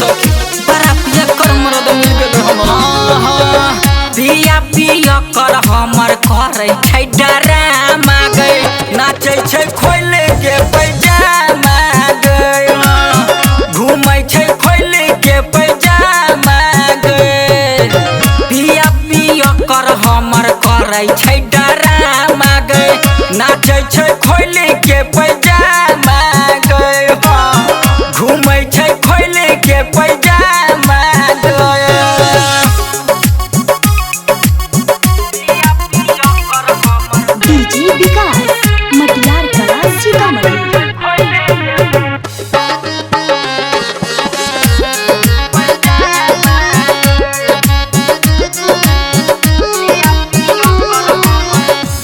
सखी बड़ा पिया कर मरद मिल गेल हमरा। पिया पिया कर हमर करै छै डरामा गै, नाचै छै खोले के पैजामा गै, घूमै छै खोले के पैजामा गै। पिया पिया कर हमर करै छै डरामा गै, नाचै छै खोले के पैजामा गै, घूमै छै खोले के पैजामा गै। डीजे विकास मटियार कला सीतामढ़ी।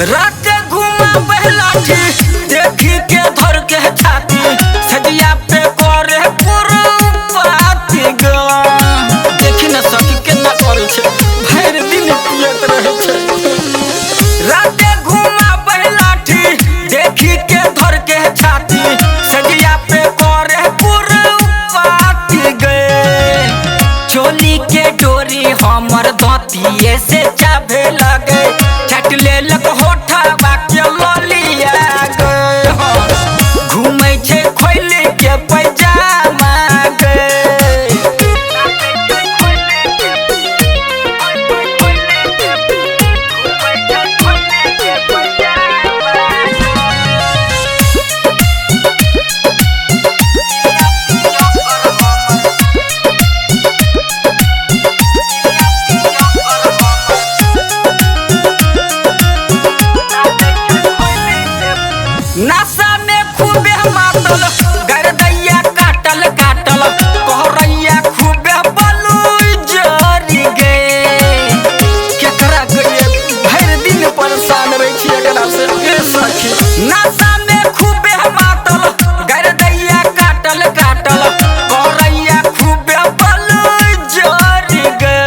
रात घुमा बहलाठी देखी के धर के छाती, सजिया पे करे कुरुपाती ग। देखी न सखी केना करै छै, भरि दिन पियत रहै छै। रात घुमा बहलाठी देखी के धर के छाती, सजिया पे करे कुरुपाती गे। चोली के डोरी हमर धोतिए से चाभे लगे, चट लेलक होठवा के ललिया गे। घूमै छै खोलि के पैजामा गे। नशा में खूबे मातल गरदैया काटल काटल, कहरैया खूबे बलू जरी गे। केकरा कहिए भरि दिन परेशान रहै छी एकरा से ए सखी। नशा में खूबे मातल गरदैया काटल काटल, कहरैया खूबे बलू जरी गे।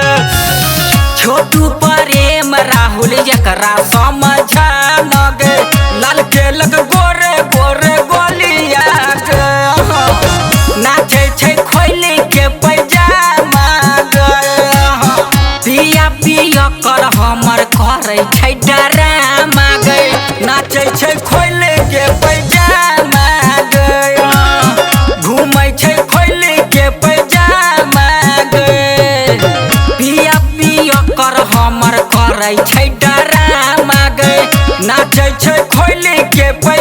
छोटू प्रेम राहुल एकरा समझा न गे, लाल केलक गोरे गोरे गोलिया गे। नाचै छै खोलि के पैजामा गे। पिया पिया कर हमर करै छै डरामा गे, नाचै छै खोलि के पैजामा गे, घूमै छै खोलि के पैजामा गे। पिया पिया कर हमर करै छै डरामा गे, नाचै छै खोलि के पैजामा।